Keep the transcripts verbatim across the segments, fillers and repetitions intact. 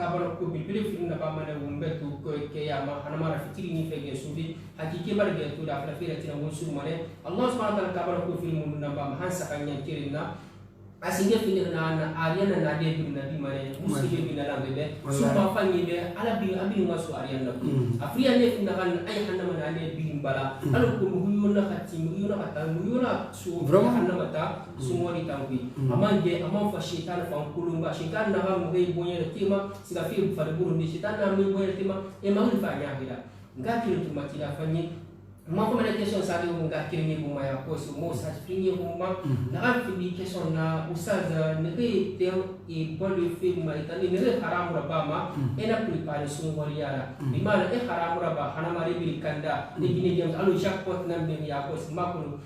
Kabala ko bilbili firinna ba mane wumbe tu ko ke ya ma hana mara fitiri ni fege sufi. Hakiki bar ge tu da fira fira tina mun su mane. Allah subhanahu wa ta'ala kabala ko firi mun na ba ma hansa kan yan tirinna. Asinge fini na na ariana na de bin na bi mane. Musu de bin na lambe be. Su ba fanyi be ala bi abi ma su ariana. Afriya ne fini na kan ay hanna mane ne bin bala. Alo ko mu yona kati mu yona kata mu yona su hanna mata. Sumori tankuy. Aman je aman fa shaitan fan kulumba shaitan na ha mu gay bonya da tema. Sila fi fa de buru ni shaitan na mu bonya da tema. E ma fa nya hira. Nga kiri tu matila fanyi. Ma ko mena question sa de nga kiri ni bu ma ya ko su mo sa fini bu ma. Na an fi question na ustaz ne gay tem e bolu fi ma itani ne gay haramu rabama. E na prepare sumori yara. Bi mana e haramu raba hana mari bil kanda. Ne gine jam alo jackpot nan be ya ko su ma ko.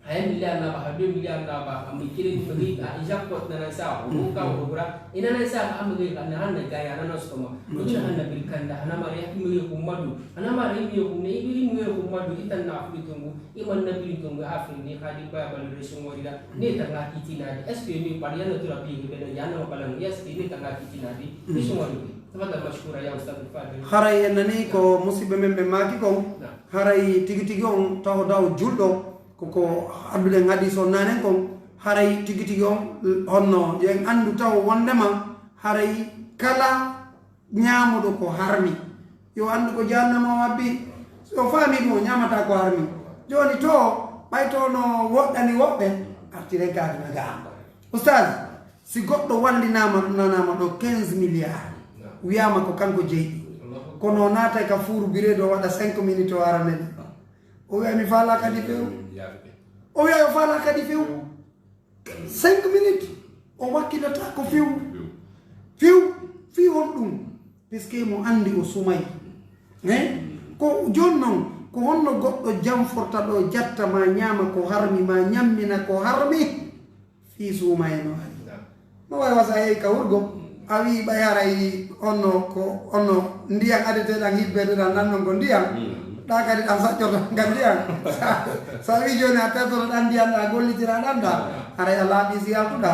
Haya milliard na ba, ha deux milliards na ba, amma kirin bagi a jackpot na nan sa, ko ka wo gura. Ina nan sa, amma gai na han na gaya na nan soma. Ina han na bil kanda, hana mare ya mi ko madu. Hana mare mi ko ne ibi mi ko madu itan na afri tungu, iman na bil tungu afri ni hadi ba bal resun wala. Ne tanga kitina di. Est-ce que ni par yana tura bi ni bena yana ma balang. Est-ce que ni tanga kitina di. Resun wala. Tafadal mashkura ya ustad Fadil. Haray en nani ko musiɓɓe men ɓe maaki kon. Haray tigi tigi on taho daw julɗo. Ko ko adduɗen hadiis on naanen kon, haray tigi tigi on honno, yo en anndu taw wonndema haray kala ñaamuɗo ko harmi, yo anndu ko jahannama o abbi. Si o faami ɗum, o ñaamataa ko harmi. Jooni to, ɓay to no woɗɗani woɓɓe, artiren ka aduna ga. Ustaz, si goɗɗo wallinaama, nanaama ɗo quinze milliards, wiyaama ko kanko jeyi ɗi. Kono o naatay ka fuuru bireedi o waɗa cinq minutes o arane ɗi. O wi'a mi faalaa kadi few. O wi'a yo faalaa kadi few. Cinq minutes. O wakkilataa ko few. Few. Fii honɗum? Puisque mo anndi o sumay. Eh? Ko jooni non, ko honno goɗɗo janforta ɗo jatta ma ñaama ko harmi, ma ñammina ko harmi? Fii suumayee no ari. No way wasa yehi ka wurgo. A wi'i ɓay haray onno ko, onno ndiyan adeteɗan hibbeteɗan ɗan non ko ndiyan. Ɗa kadi ɗan saƴƴoto ka ndiyan. Sa, sa wi'i jooni a tetoto ɗan ndiyan ɗa gollitira ɗan ɗa. Haray a laaɓi si yaltuɗa.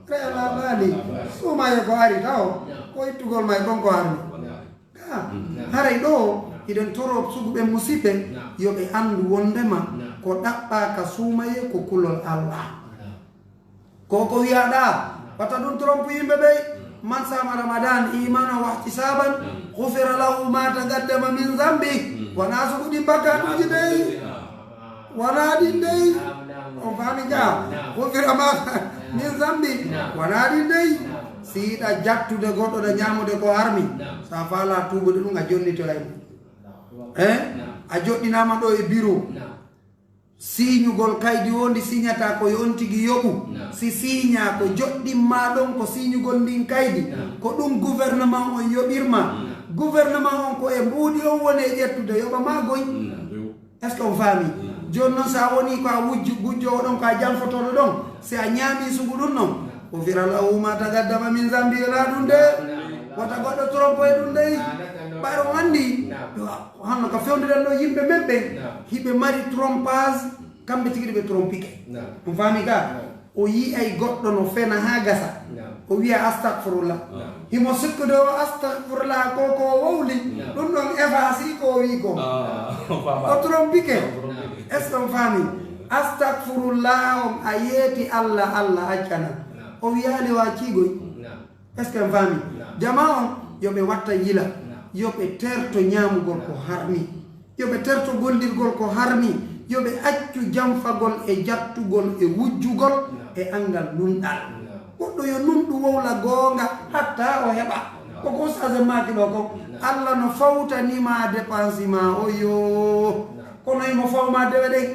Haray a laaɓaali. Suumayee ko ari taw. Ko ittugol may kon ko harmi. Ka, haray ɗoo, hiɗen toroo sugu ɓen musiɓɓe, yo ɓe anndu wonndema ko ɗaɓɓaa ka suumayee ko kulol Alla. Ko ko wi'aɗaa, wata ɗum trompe yimɓe ɓey. Man sama Ramadan imanan wa ihtisaban, ghufira lahu ma taqaddama min zambi. Wanaa sugu ɗin bakkaatuuji ɓey. Wanaa ɗin dey. On faami ka? Ghufira ma min zambi. Wanaa ɗin dey. Si yiɗa jattude goɗɗo ɗa ñaamude ko harmi, sa faala tuubude ɗum, a jonnitoray mo. Eh? A joɗɗinaama ɗo e biro. Siiñugol kaydi o ndi siñata ko yo on tigi yoɓu. Si siiñaa ko joɗɗin ma ɗon ko siiñugol ndin kaydi, ko ɗum gouvernement on yoɓirma. Gouvernement on ko e mbuuɗi on woni e ƴettude, yoɓa ma goy. Est-ce que on faami? Jooni non, si a wonii ko a wujju, gujjoowo ɗon, ko a janfotooɗo ɗon, si a ñaamii sugu ɗum non, ghufira lahu ma taqaddama min zambi, wonaa ɗum de, wota goɗɗo trompe e ɗum dey. Ɓayro on anndi, ko hanno ka fewndiran ɗo yimɓe men ɓen, hiɓe mari trompage, kamɓe tigi ɓe trompike. On faami ka? O yi'ay goɗɗo no fena haa gasa. O wi'a, "Astagfirullah." Himo sikkude o, "Astagfirullah," ko, ko o wowli. Ɗum ɗon efface ko o wi'i ko. O trompike. Est-ce que on faami? "Astagfirullah," on a yeeti Alla, Alla accana. O wi'aali wa ciigoy. Est-ce que en faami? Jama on, yo ɓe watta yila, yo ɓe terto ñaamugol ko harmi, yo ɓe terto gollirgol ko harmi, yo ɓe accu janfagol e jattugol e wujjugol e anngal nunɗal. Goɗɗo yo nunɗu wowla goonga hatta o heɓa. Ko ko Ustaz maaki ɗo ko, Alla no fawtani ma dépense ma o yo. Kono himo fawma dewe ɗen.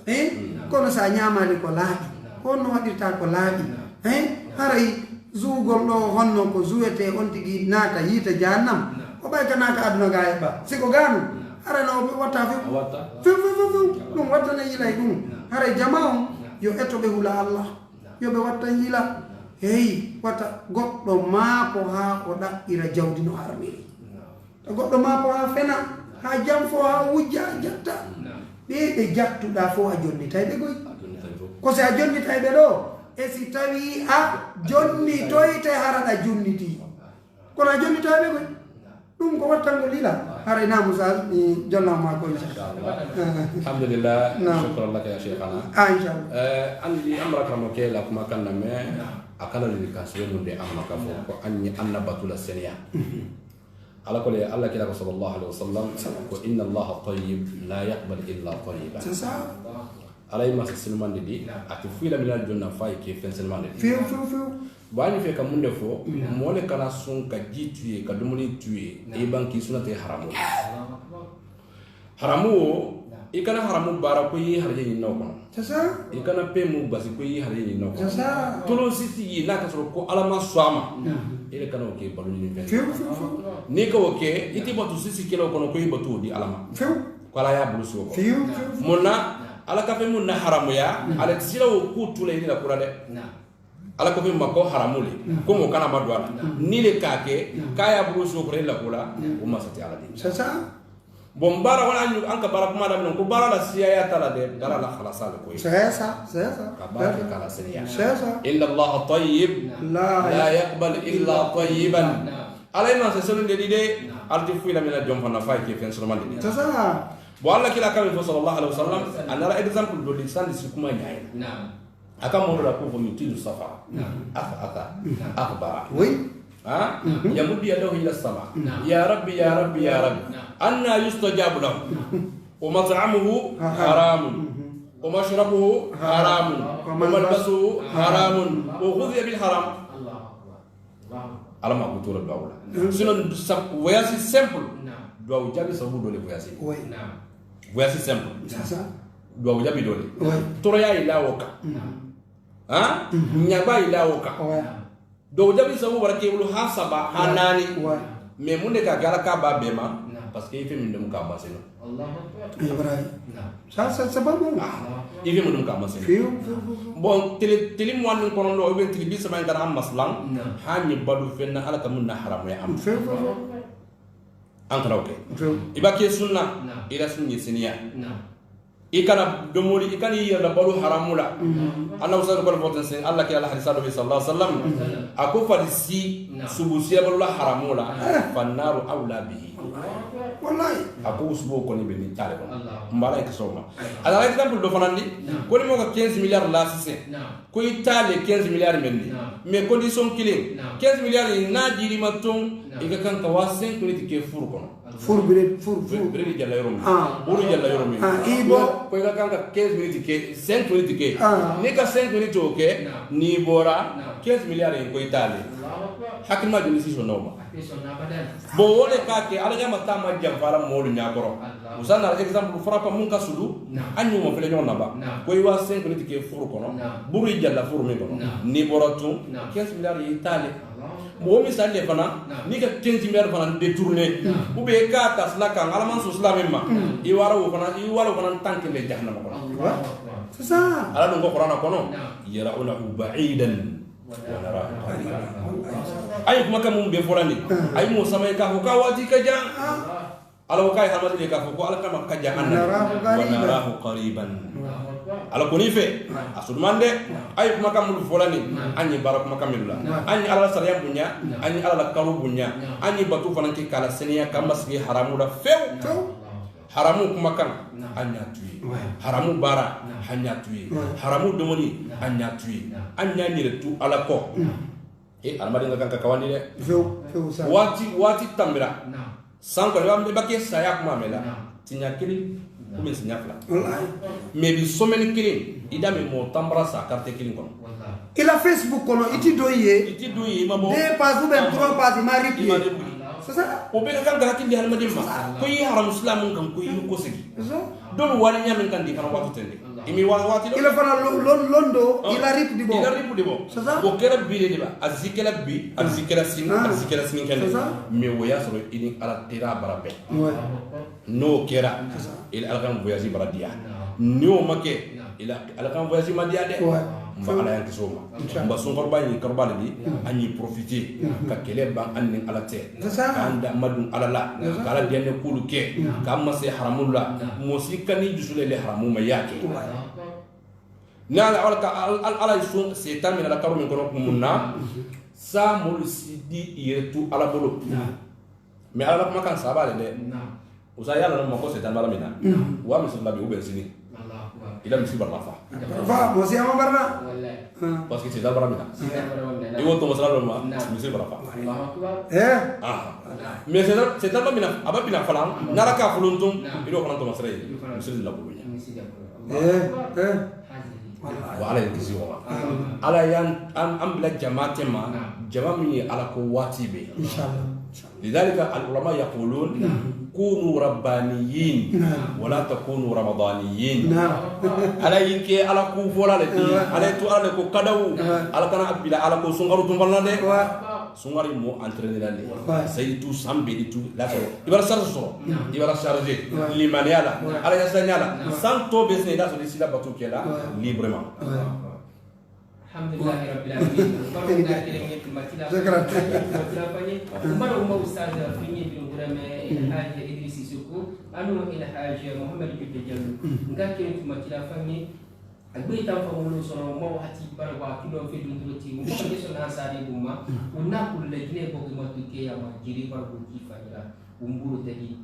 Eh? Kono sa ñaamaali ko laaɓi, ko honno waɗirta ko laaɓi? Eh? Haray zuugol ɗo honno ko zuwetee on tigi naata yiite jahannam? Ko ɓay ka naata aduna ga heɓa. Si ko gaanu, haray no o watta few. Few, few, few, few. Ɗum wattana yilay ɗum. Haray jama on yo eto ɓe hula Allah. Yo ɓe wattan yila. Hey, wata goɗɗo maako haa o ɗaɓɓira jawdi no harmiri. To goɗɗo maako haa fena, haa janfo, haa wujja, haa jatta. Ɓee ɓe jattuɗaa fof a jonnitay ɓe goy. Ko si a jonnitay ɓe ɗo, e si tawii a jonnitoyte hara ɗa junnitii. Kono a jonnitaaɓe koy. Ɗum ko wattangol ila. Haray naamu sal, mi jonnaa ma ko, inchallah. Alhamdulillah. Naam. Shukran laka ya shaykhana. Ah, inchallah. Eh, andi amra kamo ke la kuma kan na me, a kala ni ka sire mun de amma ka fo, ko anni anna batula seniya. Ala ko le, Allah kila ko sallallahu alaihi wasallam, ko inna Allah tayyib, la yaqbal illa tayyiban. C'est ça. Ala i masa silmande di, a ti fuyi la milal jonna fa i ke fen silmande di. Fiu, fiu, fiu. Bani fe ka munde fo, mole kana sun ka ji tuye, ka dumuni tuye, i banki suna te haramu. Haramu wo, i kana haramu bara ko yi harje ni no kono. C'est ça. I kana pe mu basi ko yi harje ni no kono. C'est ça. Tolo sisi yi na ka soro ko alama swama. Ile kana o ke balu ni fen. Fiu, fiu, fiu. Ni ka o ke, iti batu sisi kelo kono ko yi batu di alama. Fiu. Ko ala ya bulu so. Fiu, fiu, fiu. Mona, ala ka fe mun na haramu ya, ala sila o ku tula ni la kula de. Ala ko fe ma ko haramu le. Ko mo kana ma dwala. Ni le ka ke, ka ya bulu so ko la kula, o ma sati ala di. C'est ça. Bon, bara wala ñu an ka bara kuma da ko bara la siya ya tala de, bara la khalasa le ko. C'est ça, c'est ça. Ka bara ke kala seniya. C'est ça. Inna Allah tayyib, la yaqbal illa tayyiban. Ala ima se sonu de di de, alti fuyi la mina jom fana fa ke fen sunu mande. C'est ça. Bon, Allah kila kami fo sallallahu alaihi wasallam, anara exemple do di sandi si kuma nyaay. Naam. Aka mo la ko fo yutilu safa. Naam. Akh aka. Naam. Akhbara. Oui. Ha? Mhm. Yamuddu yadahu ila sama. Naam. Ya Rabbi, ya Rabbi, ya Rabbi. Naam. Anna yustajabu lahu. Naam. Wa mat'amuhu haramun. Mhm. Wa mashrabuhu haramun. Wa malbasuhu haramun. Wa ghudhiya bil haram. Allahu akbar. Allahu akbar. Ala ma ko tora duwawu la. Mhm. Sinon, sa, voyage simple. Naam. Duwawu jabi sabu dole voyage. Oui. Naam. Voyage simple. C'est ça. Duwawu jabi dole. Oui. Toro ya ila woka. Naam. Ha? Mhm. Nyaba ila woka. Oui. Naam. Duwawu jabi sabu bara ke bulu ha saba, ha nani. Oui. Mais mun de ka gara ka ba bema, naam, parce que i fe min dum ka masino. Allahu akbar. Ibrahim. Naam. Ça, ça, c'est pas bon. Ah, i fe mun dum ka masino. Fiu, fiu, fiu, fiu. Bon, tili, tili mo wan kono lo, ben tili bi saba ngara am maslan. Naam. Ha ni balu fenna ala ka mun na haramu ya am. Fiu, fiu, fiu. An kana o ke. Fiu. I ba ke sunna, naam, ila sunni siniya. Naam. I kana domori, i kana yiyar da balu haramu la. Mhm. Annabi sallallahu alaihi wasallam, Allah ke Allah hadisa do sallallahu alaihi wasallam. Mhm. A ko fadi si, naam, subu si balu la haramu la. Naam. Fannaru awla bihi. Wallahi. A ko subu ko ni be ni tare ko. Allah. Mbala ke soma. Allah. Ala exemple do fanandi. Naam. Ko ni mo ka quinze milliards la sise. Naam. Ko i taale quinze milliards men ni. Naam. Mais condition kelen. Naam. Quinze milliards i na diri ma ton, naam, i ka kan ka wa cinq minutes ke furu kono. Furu bire, furu, furu. Bire, bire di jalla yoro mi. Ah. Buru jalla yoro mi. Ah, i bo. Ko i ka kan ka quinze minutes ke, cinq minutes ke. Ah. Ni ka cinq minutes o ke, naam, ni bora, naam, quinze milliards i ko i taale. Allahu akbar. Hakima joni si so noma. Bon, wo le ka ke, Ala ɲaama taa ma janfa a la moolu ɲa kɔrɔ. Musa na exemple frappe mun ka sulu, naam, a ɲuma fele ɲɔgɔn na ba. Naam. Ko i wa cinq minutes ke furu kono, naam, buru i jalla furu min kono. Naam. Ni bɔra tun, naam, quinze milliards i taale. Allahu akbar. Mɔgɔ misali le fana, naam, ni ka quinze milliards fana détourner, naam, ou bien ka ta sila kan, Ala man so sila min ma. Naam. I wara wo fana, i wara wo fana tanke le jahannama kono. Allahu akbar. C'est ça. Ala dun ko Qur'ana kono, naam, yarawnahu ba'idan. Ayi kuma ka mun be folani. Ayi mo sama ka fo ka wati ka jan. Ala ko kay hamadi de ka fo ko Ala kama ka jan anna. Narahu qariban. Wa narahu qariban. Ala ko ni fe. A sudmande. Ayi kuma ka mun folani. Anyi bara kuma ka milla. Anyi Ala sariya bunya. Anyi Ala karu bunya. Anyi batu fanan ki kala seniya kama sigi haramu da few. Few. Haramu kumakan, naam, a ɲa tuye. Ouais. Haramu baara, naam, a ɲa tuye. Ouais. Haramu domoni, naam, a ɲa tuye. Naam. A ɲa ɲere tu Ala ko. Naam. E, Ala ma dinga kan ka kawandi de. Few, few sa. Wati, wati tambira. Naam. Sanko, ba, ba ke saya kuma mela. Naam. Siɲa kili, naam, kumi siɲa fila. Wallahi. Mais bi semaine kili, i da mi mo tambara sa carte kili kono. Wallahi. I la Facebook kono, i ti do ye. I ti do ye, ma bo. Deux pages ou bien, ah, trois pages, i ma repli. I ma repli. C'est ça. O be ka kan ka hakili hadamaden ma. C'est ça. Ko i haram silamun kan, ko i ko sigi. C'est ça. Dolu wali ɲamin kan di kana watu tende. I mi wala wati lo. I la fana lo-, lo-, londo, oh, i la rip di bo. I la rip di bo. C'est ça. Bo kera bi de ba. A zikela bi, a zikela sin, ah, a zikela sin kan. C'est ça. Mais wo ya sɔrɔ i ni Ala tera bara be. Ouais. N'o kɛra, c'est ça, i la Ala kan voyage bara diya. Naam. Ni o ma kɛ, naam, i la Ala kan voyage ma diya dɛ. Ouais. N ba Ala yan kisi o ma. Inchallah. N ba sunkɔrɔba in kɔrɔba le di, naam, an y'i profiter, naam, ka kɛlɛ ban an ni Ala cɛ. C'est ça. K'an da madun Ala la, c'est ça, ka Ala diyaɲɛ kulu kɛ, naam, k'an ma se haramu la. Naam. Mɔgɔ si ka n'i dusu lele haramu ma, i y'a kɛ. Ouais. Ni Ala, Ala ka, Ala, Ala, Ala ye sun, setan minɛ Ala karo min kɔnɔ kun mun na, mhm, Sa moolu si di i yere tu Ala bolo. Naam. Mais Ala la kumakan saba le de. Naam. Usa yalla no mako setan bala mina. Naam. Wa misiri la bi ou bien sini. Allahu akbar. I la misiri bala fa. Fa, mo si ama barna. Wallahi. Parce que setan bala mina. Setan bala mina. I wo to masala lo ma. Naam. Misiri bala fa. Allahu akbar. Eh? Ah. Naam. Mais setan, setan bala mina, a ba bina fala. Naam. Nara ka fuluntum. Naam. I do fana to masala. I do fana. Misiri la bulu nya. Misiri la bulu. Eh, eh. Wa Ala ye kisi wo ma. Ala ye an, an, an bila jama tema, jama min ye Ala ko waati be. Inshallah. Lidhalika al ulama yaqulun, kunu rabbaniyin, wala takunu ramadaniyin. Ala ye ke Ala ko fola le ti, Ala ye to Ala le ko kadawu, Ala kana bila Ala ko sungaru tumbal na de. Sungari mo entraîner la le. Ouais. Sayi tu sambe di tu la so. Ibara charge so. Ibara charge. Limaniya la. Ala yasanyala. Santo be se da so di sila batu kela. Librement. Alhamdulillahi rabbil alamin. Baro da kele ngi matila. Shukran. Matila fanye. Umar Umar Ustaz Finye bin Gurame, El Hajj Idris Sissoko, anu El Hajj Mohamed Judde Jallo. Nga kele matila fanye. A gbe tan fa wolo sono mo hati bara wa kilo fe dun duro ti mo ke so na sa de buma. Una kulle gine ko ke matu ke ya ma jiri bara ko ki fa ira. Umburu tagi.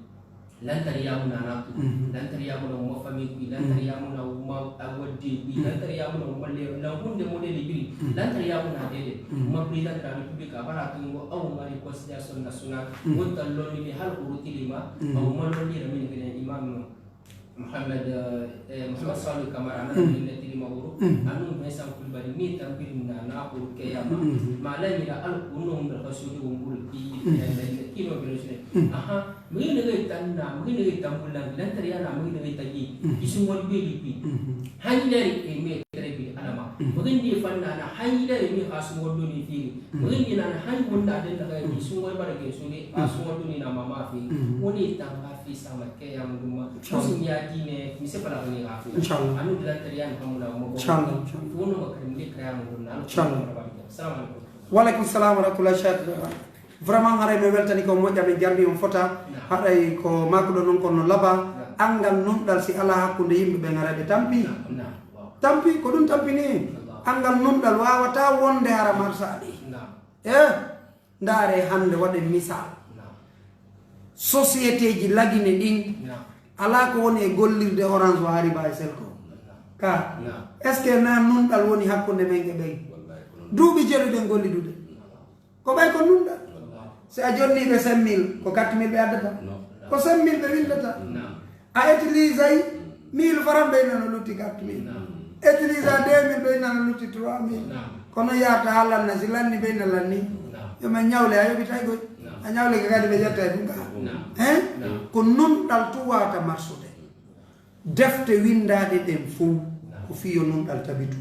Lantar ya muna na tu. Lantar ya muna mo fami ku. Lantar ya muna mo awadde ku. Lantar ya muna mo le na hunde mo de biri. Lantar ya muna de de. Ma president de la République a bara tungo aw mari consultation nationale. Wonta lonni de hal ko rutili ma. Aw ma lonni de min gine imam no. Muhammad, eh, Muhammad Salu Kamara, ana min nettiri ma wuro. Anu Vincent Kulbali ni tambiri na, na ko ke ya ma. Ma la ni la al kuno hum da fasudi wo mbul ki, eh, la ni kino bere sune. Aha, mi ne ga tanna, mi ne ga tambulan, lan tari ana mi ne ga tagi. Isu wal be li bi. Hani dari e me tere bi ana ma. Mi ne fanna na hani dari mi hasu wal do ni firi. Mi ne na hani wonna den da ga isu wal bara ge sune, hasu wal do ni na mama fi. Woni tanga fi sama ke ya mo dum ma. Inshallah. Musu ya dine, mi se fala ni ga fi. Inshallah. Anu dilan tari ya ni kamula mo. Inshallah, inshallah. Wono ma karim ni kaya mo dum na. Inshallah. Assalamu alaikum. Wa alaikum salam wa rahmatullahi wa barakatuh. Vraiment, haray mi weltani ko moƴƴa, min jarni on fota. Naam. Haray ko makuɗo non kon no laba. Naam. Angal nunɗal si alaa hakkunde yimɓe ɓen, haray ɓe tampi. Naam, naam. Tampi, ko ɗum tampini en. Naam. Angal nunɗal waawata wonde hara marsaali. Naam. Eh, ndaare hannde, waɗen misal. Naam. Société ji lagine ɗin, naam, alaa ko woni e gollirde Orange wa Ariba e Selcom. Naam. Ka, naam, est-ce que na nunɗal woni hakkunde men e ɓen? Wallahi, ko non. Duuɓi jeɗu ɗen gollidude. Naam. Ko ɓay ko nunɗal. Si a jonni ɓe cinq mille, ko quatre mille ɓe addata. Ko cinq mille ɓe windata. A utilisay mille francs ɓe nana lutti quatre mille. Utilisa deux mille ɓe nana lutti trois mille. Kono yaata haa lanna, si lanni ɓe na lanni. Yo ma ñawle, a yoɓitay goy. A ñawle ka kadi ɓe ƴettay ɗum ka. Hein? Ko nunɗal tuwaata marsude. Defte winndaaɗe ɗen fow ko fii yo nunɗal tabitu.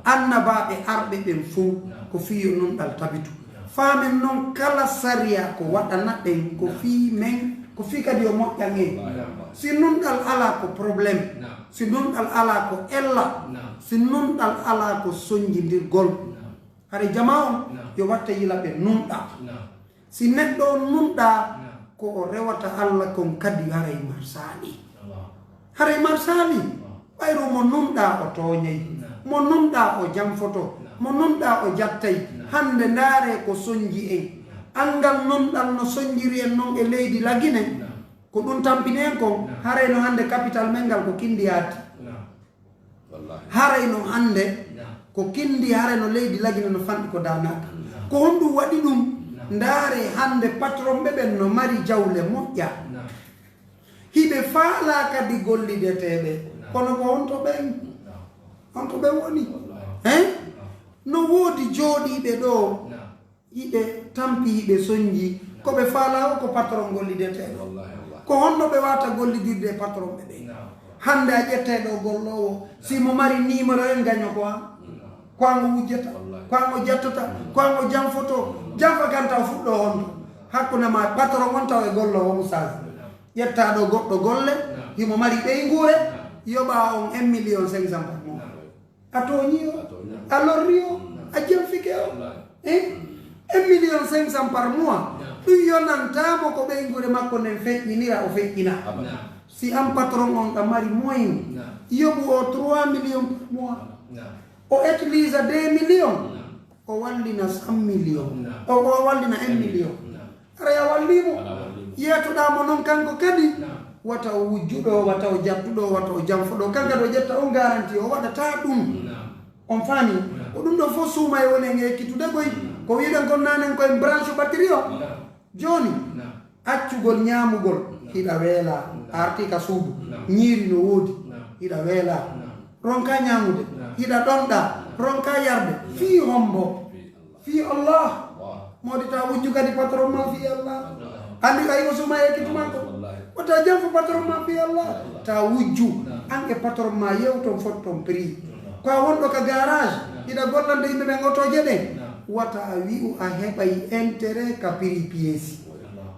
Annabaaɓe arɓe ɓen fow ko fii yo nunɗal tabitu. Faamen non kala sariya ko waɗana ɗen ko fii men, ko fii kadi yo moƴƴan en. Si nunɗal alaa ko problème, si nunɗal alaa ko ella, si nunɗal alaa ko sonjindirgol. Hare jamaa on yo watta yila ɓe nunɗal. Si neɗɗo on nunɗaa, ko o rewata Alla kon kadi haray marsaali. Haray marsaali. Ɓayru mo nunɗaa o tooñay. Mo nunɗaa o janfoto. Mo nunɗaa o jattay. Hannde ndaaree ko sonji en. Anngal nunɗal no sonjiri en non e leydi Lagine. Ko ɗum tampini en kon. Haray no hannde kapital men ngal ko Kindiyaati. Wallahi. Haray no hannde ko Kindi, haray no leydi Lagine no fanɗi ko Daanaaka. Ko honɗum waɗi ɗum? Ndaaree hannde patronɓe ɓen no mari jawle moƴƴa. Hiɓe faalaa kadi gollideteeɓe. Kono ko honto ɓen? Honto ɓen woni? Hein? No woodi jooɗiiɓe ɗoo. Hiɓe tampi, hiɓe sonji. Ko ɓe faalaa o ko patron gollideteeɗo. Wallahi, wallahi. Ko honno ɓe waawata gollidirde e patron ɓe ɓen? Hannde a ƴettee ɗo golloowo, si mo mari numéro en gaño ko an. Ko an o wujjata, ko an o jattata, ko an o janfoto. Janfa kan taw fuɗɗo honto? Hakkunde ma patron on taw e golloowo mo saasi. Ƴettaa ɗo goɗɗo golle, himo mari ɓeynguure, yoɓaa on un million cinq cent par mois. A tooñii o, a lorri o, a janfike o. Eh? Un million cinq cent par mois. Ɗum yonantaa mo ko ɓeynguure makko nden feƴƴinira, o feƴƴina. Si an patron on ɗa mari moyen, yoɓu o trois millions par mois. O utilisa deux millions. O wallina cent millions. Naam. O, o wallina un million. Naam. Haray a wallii mo. Alaa wallii mo. Yeetoɗaa mo non kanko kadi. Naam. Wata o wujju ɗoo, wata o jattu ɗoo, wata o janfo ɗoo. Kanko kadi o ƴetta on garanti, o waɗataa ɗun. Naam. On faami? Naam. Ko ɗun ɗoo fow suumayee woni en ekkitude koy. Naam. Ko wi'uɗen kon naane ko en branche batterie o. Naam. Jooni, Naam. accugol ɲaamugol, Naam. hiɗa weelaa. Naam. A artii ka suudu, Naam. ɲiiri no woodi, Naam. hiɗa weelaa. Naam. Ronkaa ɲaamude, Naam. hiɗa ɗonɗaa, Naam. ronkaa yarde. Naam. Fii hombo? Fii Allah. Fii Allah. Allah. Moodi taa wujju kadi patron maa fii Allah. Allah. Anndi kay o suumayee ekkitu maa ko. Wallahi. Wata janfo patron maa fii Allah. Allah. Taa wujju, Naam. an e patron maa yewton fotton prix. Naam. Ko a wonɗo ka garage, Naam. hiɗa gollande yimɓe ɓen otooje ɗen. Naam. Wata a wi'u a heɓay intérêt ka prix pièce. Allah.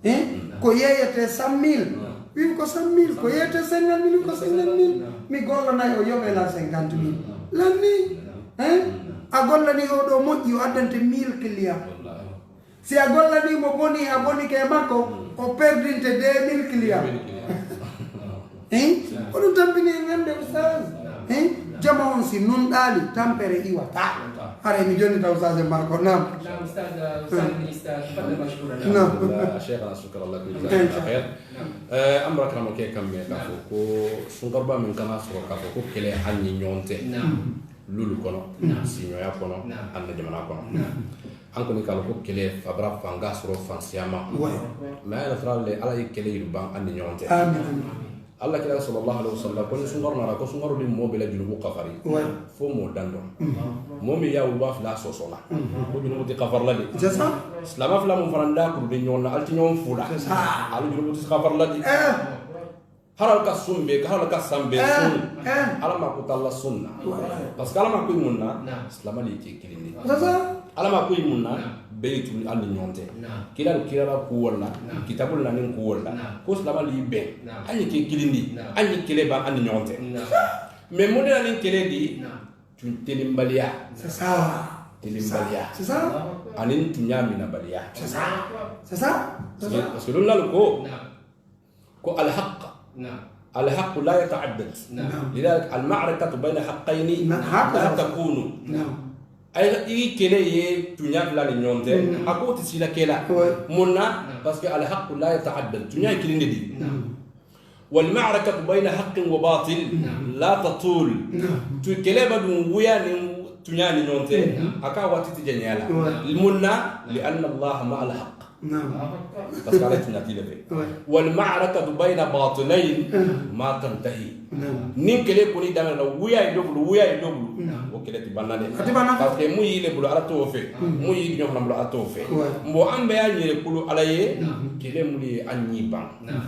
Hein? Ko yeeyetee cent mille. Wi'u ko cent mille. Ko yeeyetee cinquante mille, ko cinquante mille. Mi gollanay o yoɓee lan cinquante mille. Lan nii. Hein? A gollanii oo ɗoo moƴƴi, o addante mille clients. Si a gollanii mo bonii, a bonike e makko, o perdinte deux mille clients. Hein? Ko ɗun tampini en hannde, Oustaz. Hein? Jama on si nunɗaali, tampere iwataa. Haray mi jonnita Oustaz e makko. Naam. Naam, Oustaz, Oustaz Minister, تفضل مشكورا. Naam. Alhamdulillah, Cheikhana, shukran lakum, jazakallah khair. Naam. Eh, an barakallahu ke kamme ka fo ko sunkarba min kana soro ka fo ko kele hanni ɲonte. Naam. Lulu kono, Naam. siɲoya kono, Naam. anna jamana kono. Naam. An ko ni kala ko kele fabra fanga soro fansiyama. Ouais. Mais ala tara le ala ye kele yiru ban anni ɲonte. Amin, amin. Alla kira sallallahu alaihi wasallam ko ni sungaru nara ko sungaru ni mo bela junubu kafari. Ouais. Fo mo dando. Mhm. Mo mi ya wa fila sosola. Mhm. Ko junubu ti kafar la de. C'est ça. Silama fila mo faranda ko de ɲon na alti ɲon fula. C'est ça. Al junubu ti kafar la de. Eh. Halal ka sumbe, halal ka sambe Eh, sun. eh. Ala ma ko talla sunna. Ouais. Parce que ala ma ko munna, Naam. silama li ke kilindi. C'est ça. Ala ma ko munna, Naam. be tun anni ɲonte. Naam. Kila kila la ko wala, Naam. kitabul nanin ko wala. Naam. Ko silama li be. Naam. Anni ke kilindi, Naam. anni kele ba anni ɲonte. Naam. Mais mo de anni kele di, Naam. tun telimbaliya. C'est ça. Telimbaliya. C'est ça. Anin tunyamina baliya. C'est ça. C'est ça. C'est Parce que, ça. parce que l'on a le ko. Naam. Ko alhaq. Naam. Alhaq la yata'addad. Naam. Lidhalika alma'rakatu bayna haqqayni Naam. la takunu. Naam. Ay i kele ye tuɲa fila ni ɲonte. Naam. A ko ti sila kela. Ouais. Munna Naam. parce que alhaq la yata'addad. Tuɲa ye kilinde di. Naam. Wal ma'rakatu bayna haqqin wa batil Naam. la tatul. Naam. Tu kele ba dun wuya ni tuɲa ni ɲonte. Naam. A ka wati ti janyala. Ouais. Munna li anna Allah ma'al haqq. Naam. Parce que Ala tun ati le fe. Ouais. Wal ma'rakatu bayna batilayn Naam. ma tantahi. Naam. Nin kele kuni dangana wuya e dobulu, wuya e dobulu. Naam. O kele ti banna de. A ti banna. Parce que mu yi le bulu ala to fe. Mm. Mu yi ɲo fana bulu ala to fe. Ouais. Mbo ambe ya ɲere kulu ala ye. Naam. Kele mu ye anyi ban. Naam.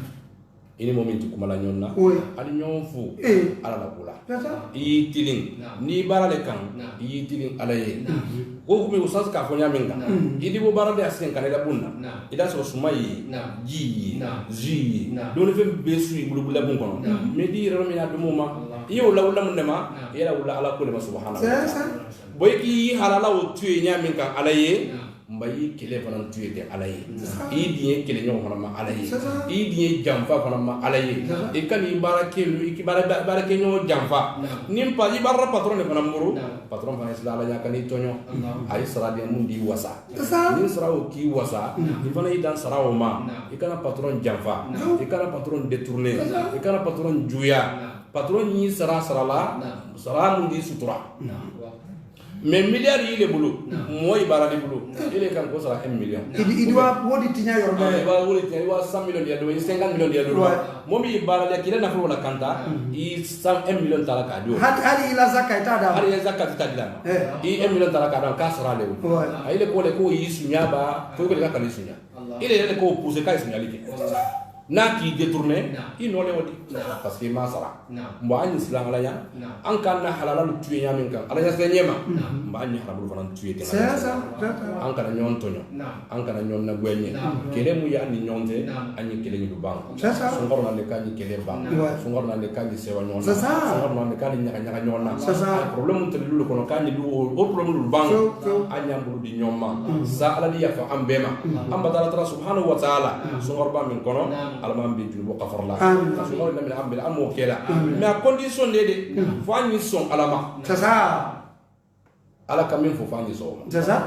Ini mo min ti kuma la ɲon na. Oui. Ali ɲon fu. Eh. Ala la kula. C'est ça. I tilin. Naam. Ni bara le kan. Naam. I tilin ala ye. Naam. Ko kumi usas ka fo ɲamin kan. Naam. Idi bo bara de asen kan ila bunna. Naam. Ida so suma yi. Naam. Ji yi. Naam. Ji yi. Naam. Doni fe be su yi bulu bulu bun kono. Naam. Me di ro mi na dumo ma. Allah. Iyo la wala mun de ma. Naam. Ila wala ala kulli ma subhanahu wa C'est ta'ala. ça. Boy ki halala o tuye ɲamin kan ala ye. Naam. Mba i kele fana tuye te ala ye. C'est ça. I diɲe kele ɲɔgɔn fana ma ala ye. C'est ça. I diɲe janfa fana ma ala ye. C'est ça. I kan i baara ke, i ki baara, baara ke ɲɔgɔn janfa. Naam. Nin pa, i baara patron de fana muru. Naam. Patron fana sila ala ɲa kan i tɔɲɔ. Naam. A i sara de mun di wasa. C'est ça. Nin sara o ki wasa. Naam. I fana i dan sara o ma. Naam. I kana patron janfa. Naam. I kana patron détourner. C'est ça. I kana patron juya. Naam. Patron ni sara sara la. Naam. Sara mun di sutura. Naam. Mais milliard yi le bulu, Naam. moy bara de bulu, Naam. ile kan ko sara un million. Idi, idi wa wodi tiɲa yɔrɔ Ah, bɛɛ. i wa wuli tiɲa, i wa cent millions de yalo, i cinquante millions de yalo. Ouais. Mo mi bara de kila na fo la kanta, Mm. i cent un million tala ka do. Hali, hali i la zakka i t'a d'a ma. Hali i la zakka i t'a d'a ma. Eh. I un million tala ka do, ka sara le. Ouais. A ile ko le ko i suɲa ba, ko ko le ka kali suɲa. Allah. Ile ile ko pousser ka i suɲa like. Wallah. Na ki détourner, Naam. i no le wodi. Naam. Parce que ma sara. Naam. Mbo anyi silan ala ya. Naam. An kan na halala lu tuye ɲamin kan. Ala ya se ɲema. Naam. Mbo anyi haramu fana tuye ke C'est ça. An kana ɲɔn tɔɲɔ. Naam. An kana ɲɔn na gwenye. Naam. Kele mu ya ni ɲɔn te. Naam. Anyi kele ni lu ban. C'est ça. Sungaro na le kanyi kele ban. Naam. Ouais. Sungaro na le kanyi sewa ɲɔn. C'est ça. Sungaro na le kanyi ɲaga ɲaga ɲɔn na. C'est ça. Ay problème te lu kono kanyi lu o problème lu ban. So, so. Anyi ambulu di ɲɔn ma. Mm. Sa ala di ya fa an bema. Mm. An batala tara subhanahu wa ta'ala. Mm. Sungaro ba min kono. Naam. Alama bi junubu kafarla. Amin. Sungaro na min ambil amo kela. Amin. Mais à condition de de. Mm. Fo anyi son alama. C'est ça. Ala ka min fo fo a ɲi sowoma. C'est ça.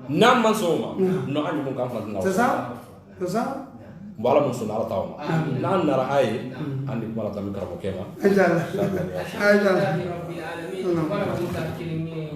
Nan man sowoma. Non. No a ɲi mun kan fana duna. C'est ça. C'est ça. Mbo Ala mun sona Ala tawma. Amin. Nan nara aye. Mm. Andi kuma la tammi karamo kema. Inshallah. Inshallah. Inshallah. Rabbil alamin. Mm. Wala mun ka kirinni,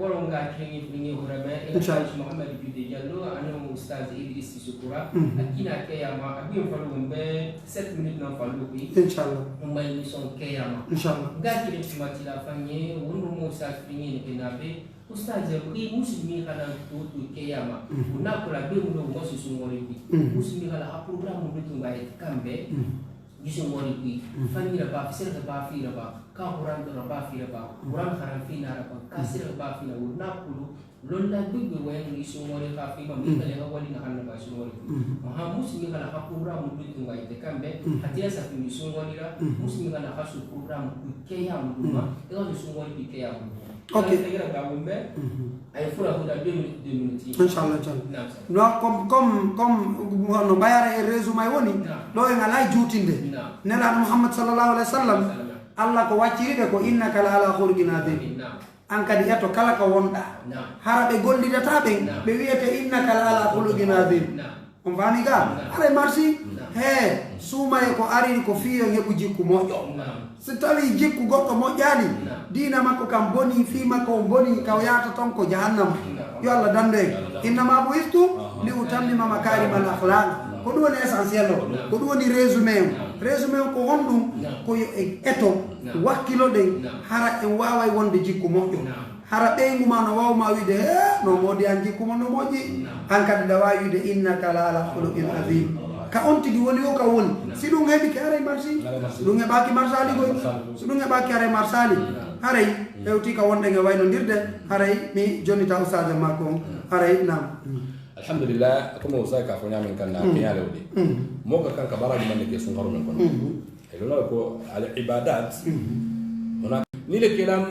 wala mun ka kirinni, kirinni hurame. Inshallah. Muhammad Jude Jallo, anu Ustaz Idris Sukura. Mm. Akina keyama, abin falu mbe sept minutes nan falu bi. Inshallah. Mbe émission keyama. Inshallah. Nga kiri tuma tila fanye, wundu mo Ustaz fini ni kenabe. Ustaz, ko i musulmi kana to to keyama. Mm. Una ko la be mu no mo su sungori bi. Mm. Musulmi kana a programme mu tunga e kambe. Mm. Gi sungori bi. Mm. Fani ra ba, sir ra ba, fi ra ba. Ka Quran ra ba, fi ra ba. Mm. Quran haram fi na ra ba. Ka sir ra ba, fi na. Una kulu. Lon na gbigbi wayan gi sungori ka fi ma. Mm. Mi kale ha wali na hanna ba sungori. Mm. Aha, musulmi kana a programme mu tunga e kambe. Mm. Hatira sa fi mi sungori ra. Mm. Musulmi kana a su programme ku keyama. Mm. E ga sungori bi keyama. Ok. Mhm. Ay fura huda deux minutes, deux minutes. Inshallah, inshallah. Naam, sir. Non, comme, comme, comme, no bayara e résumé woni, naam, ɗo en alaa juutinde. Naam. Nelaaɗo Muhammad sallallahu alaihi wasallam, sallam. Allah ko wacciri ɓe ko innaka la ala khuluqin azim. Naam. An kadi eto kala ka wonɗaa. Naam. Hara ɓe gollidataa ɓen, naam, ɓe wi'ete innaka la ala khuluqin azim. Naam. On faami ka? Naam. Haray marsi? Naam. Hee, suumaye ko ariri ko fii yo heɓu jikku moƴƴo. Naam. Si tawii jikku goɗɗo moƴƴaali, naam, diina makko kan bonii, fii makko on bonii, ka o yahata ton ko jahannama. Naam. Yo Allah dandu en. Naam. Innama bu'istu li utammima makarimal akhlaq. Naam. Ko ɗum woni essentiel o. Naam. Ko ɗum woni résumé o. Naam. Résumé o ko honɗum? Naam. Ko yo en eto, naam, wakkiloɗen, naam, hara en waaway wonde jikku moƴƴo. Naam. Hara ɓeyngu ma no waaw ma wi'ude, "Hee, no moodi an jikku mo no moƴƴi." Naam. An kadi ɗa waawi wi'ude, "Innaka la ala khuluqin azim." Ka on tigi woni o ka woni. Naam. Si ɗum heɓike, haray marsi. Haray marsi. Si ɗum heɓaaki marsaali koy. Marsaali. Si ɗum heɓaaki, haray marsaali. Naam. Haray, mm, hewti ka wonɗen e waynondirde, haray mi jonnita ustaajo makko on. Naam. Haray, naam. Mm. Alhamdulillah, comme o sawi ka fo ɲaamen kan na, mm, keɲaale o ɗi. Mm. Mo ka kan ka baraaji mande ke sunkaru men kono. Mm. E lona ko al ibadat. Mm. Ona ni le kelam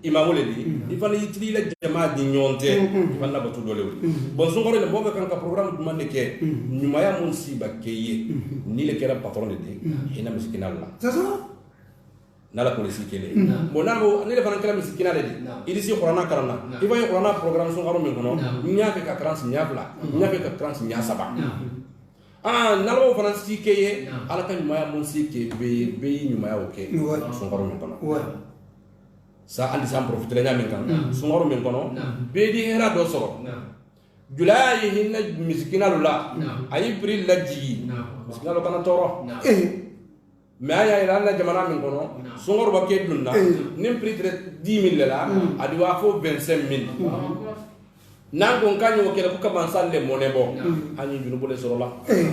Imaamu le di, mhm, i fana yitili la jamaa di ɲɔgɔn tɛ, mhm, i fana batu dɔ le wuli. Mhm. Bon, sunkaro le, mɔgɔ kan ka programme duman de kɛ, mhm, ɲumaya mun si ba kɛ ye, mhm, ni le kɛra patron de di, mhm, i na misikina la. C'est ça. N'a la polisi kele. Mhm. Bon, n'a mo, ni le fana kɛra misikina le di. Naam. I di si kurana karana. Naam. I fa ye kurana programme sunkaro min kɔnɔ. Naam. Ɲa fɛ ka karansi ɲa fila. Mhm. Ɲa fɛ ka karansi ɲa saba. Naam. Ah, n'a la fana si kɛ ye. Naam. Ala ka ɲumaya mun si kɛ be, be ɲumaya o kɛ. Ouais. Sunkaro min kɔnɔ. Ouais. Sa, an di san profiter la ɲaamin kan. Naam. Sunkaro min kɔnɔ. Naam. Bee di hɛra dɔ sɔrɔ. Naam. Julaya ye hinna misikinalu la. Naam. A ye prix lajigi. Naam. Misikinalu kana tɔɔrɔ. Naam. Eh. Mais a ye a yira an la jamana min kɔnɔ. Naam. Sunkaro ba ke dunna. Eh. Nin prix tɛ dix mille la. Mm. A di wa fo vingt-cinq mille. Mm. Nan ko n ka ɲo kɛlɛ ko ka mansal le mɔnɛ bɔ. Naam. An ye junubu le sɔrɔ la. Eh.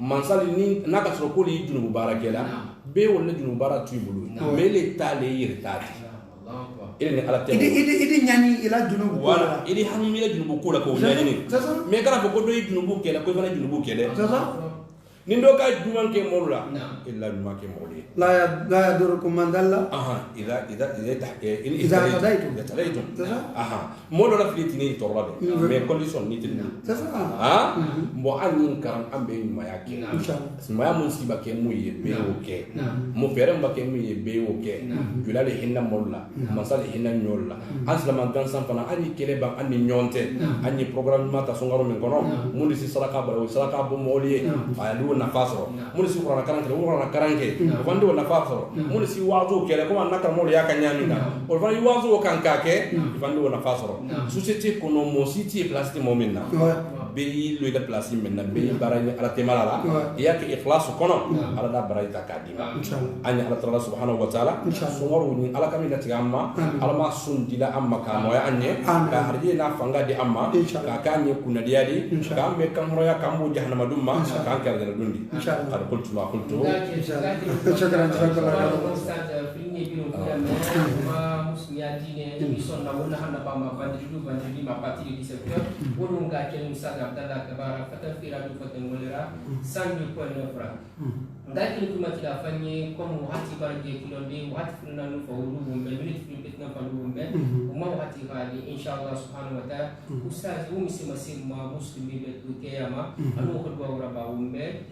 Mansal ni, n'a ka sɔrɔ ko li junubu baara kɛla. Naam. Be wala junubu baara tu bulu. Naam. Mais le ta le yiri ta di. Naam. Allahu akbar. Ili ni Ala tɛ. I di, i di, i di ɲani i la junubu ko la. Wala, i di hami i la junubu ko la ko ɲani. C'est ça. Mais kana fo ko do i junubu kɛlɛ, ko i fana junubu kɛlɛ. C'est ça. Ni do ka juman ke molu la. Naam. Illa juman ke molu ye. La ya-, la yadurrukum man dalla. Aha, idha, idha, idha tah-, eh, in idha ihtadaytum. Ihtadaytum. Ihtadaytum. C'est ça. Aha. Moolu la fili tini i tɔɔrɔ la de. Mm. Mais condition ni tini. C'est ça. Ah? Mhm. Bon, an nin karan an be ɲumaya kɛ. Naam. Inshallah. Ɲumaya mun si ba kɛ mun ye, be, naam, o kɛ. Naam. Mo fɛɛrɛ ba kɛ mun ye, be, o kɛ. Naam. Julali hinna moolu la. Naam. Mansali hinna ɲoolu la. Naam. An silama gansan fana, an ni kɛlɛ ban, an ni ɲɔgɔn tɛ. Naam. An ni programme ma ta sunkaro min kɔnɔ. Naam. Mun si saraka bara, o saraka bo moolu ye. Naam. A lu nafa sɔrɔ. Naam. Mun si kurana karan kɛ, o kurana karan kɛ. Naam. O fandi o nafa sɔrɔ. Naam. Mun si waazu kɛlɛ, ko an nakara moolu ya ka ɲaamin na. Naam. O fana waazu kan ka kɛ, naam, o fandi o nafa sɔrɔ. Naam. Société kɔnɔ, mɔgɔ si tɛ place tɛ mɔgɔ min na. Ouais. Bɛɛ y'i lo i ka place min na, bɛɛ y'i baara ɲini Ala tema la. Ouais. I y'a kɛ ikhlasu kɔnɔ, naam, Ala da baara i ta k'a d'i ma. Inshallah. An ye Ala taala subhanahu wa taala, inshallah, sunkaro ni Ala ka min latigɛ an ma, amin, Ala ma sun dila an ma, k'a nɔgɔya an ye, amin, k'a harijiya n'a fanga di an ma, inshallah, k'a k'an ye kunnadiya di, inshallah, k'an bɛ kan hɔrɔnya, k'an bɔ jahannama dun ma, inshallah, k'an kɛ alijana dun di. Inshallah. Qad qultu ma qultu. Inshallah. Shukran, jazakallah khairan. Ustaz, fili ɲɛ bi no kula mɛ, ma musulmiya diinɛ, i sɔnna wala hana ba ma vendredi, vendredi ma partir de dix-sept heures, wala n ka kɛ musa Abdallah Kabara, fatan fira du fatan ngolira, cent mille point neuf ra. Ngal kini kuma tila fanyi, comme wakati barje kilonde, wakati fulana nu fa wulu wumbe, minute fulana betna fa wulu wumbe, uma wakati hali, inshallah subhanahu wa ta'ala, ustaz wumi sima sima muslimi be tu kiyama, anu ko do wura ba wumbe,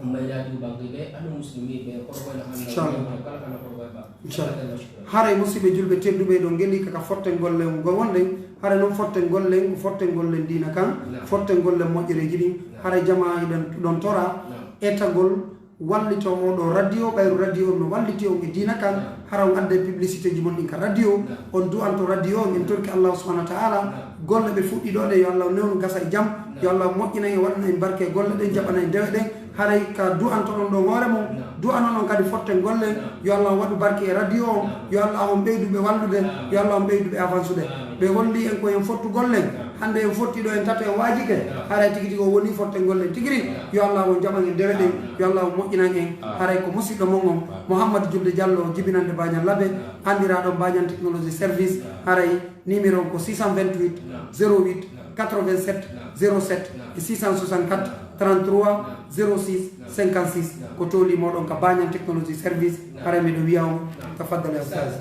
umma ila du bangibe, anu muslimi be, ko ko na hanna, kala kana ko ba. Inshallah. Haray musiɓɓe julɓe tedduɓe ɗon ngeli ka, ka fotten golle ngo wonɗen, haray non fotten gollen, ko fotten gollen diina kan, fotten gollen moƴƴereeji ɗin, haray jamaa hiɗen ɗon tora etagol wallito oo ɗoo radio, ɓayru radio on no walliti on e diina kan, hara on adday publicité ji mon ɗin ka radio, on du'anto radio on, en torki Allahu subhanahu wa ta'ala, golle ɓe fuɗɗi ɗoo ɗen, yo Allah newnu gasa e jam, yo Allah moƴƴina en, waɗana en barke e golle ɗen, jaɓana en dewe ɗen, haray ka du'antoɗon ɗon hoore mon, du'anon on kadi fotten gollen, yo Allah on waɗu barke e radio on, yo Allah on ɓeydu ɓe wallude, yo Allah on ɓeydu ɓe avansude. Ɓe holli en ko en fottu gollen, hande en fotti ɗo en tato en waajike, haray tigi tigi o woni fotten gollen tigi ri, yo Allah on jaɓan en dewe ɗen, yo Allah on moƴƴinan en, haray ko musiɗɗo mon on, Mouhamadou Julde Diallo, jibinande Bañal Labe, andiraaɗo Bañal Technologie Service, haray numéro on ko six cent vingt-huit, zéro huit, quatre-vingt-sept, zéro sept e six cent soixante-quatre, trente-trois, zéro six, cinquante-six. Ko tooli moɗon ka Bañal Technologie Service, haray miɗo wiya on, tafaddal ya ustaz.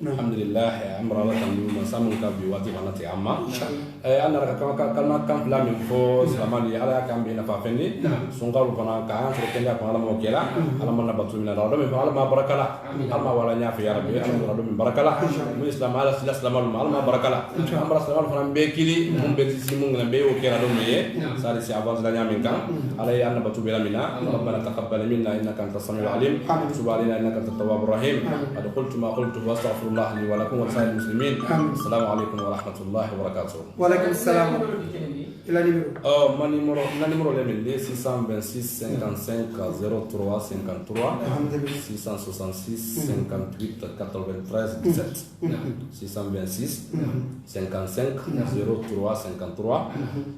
Naam. Alhamdulillah, eh, amra ala kan yuma samun ka bi wati banati amma. Eh, an na ka, ka, ka, kalma kan fila min fo, silamani, Ala kan bi na fa fendi. Sungaru fana ka an sere kenda ko Ala mo kela, Ala man na batu min Ala, do min Ala ma barakala. Ala ma wala nya fi ya Rabbi, Ala ma wala do min barakala. Mun Islam Ala sila silamal ma, Ala ma barakala. Amra silamal fana be kili, mun be si mun na be o kela do me. Sari si avance la nya min kan. Ala ya na batu be la mina. ربنا تقبل منا إنك أنت السميع العليم. تب علينا إنك أنت التواب الرحيم. أقول ما قلت وأستغفر الله لي ولكم ولسائر المسلمين. السلام عليكم ورحمة الله وبركاته. Wa alaikum salam. Ila numéro. Oh, ma numéro, na numéro le min de, six cent vingt-six, cinquante-cinq, zéro trois, cinquante-trois, six cent soixante-six, cinquante-huit, quatre-vingt-treize, dix-sept. Six cent vingt-six, cinquante-cinq, zéro trois, cinquante-trois,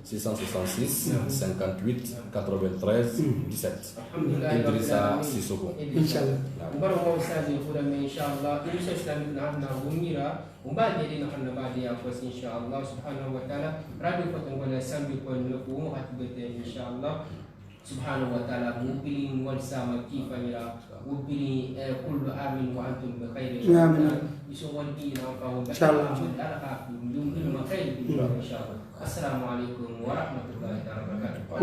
six cent soixante-six, cinquante-huit, quatre-vingt-treize, dix-sept. Idrissa Sissoko. Inshallah. Mbaro mo saji fura me inshallah. Inshallah. Umba jeli no hanna baadi ya ko inshallah subhanahu wa ta'ala. Radio Fotongol sambi ko no ko mo hatbete inshallah. Subhanahu wa ta'ala, mo bili ngol sama kifanira, mo bili, eh, kullu amin wa antum bi khairin. Amin. Iso wal bi na fa wa. Inshallah. Dum dum ma khair bi inshallah. Assalamu alaikum wa rahmatullahi ta'ala wa barakatuh.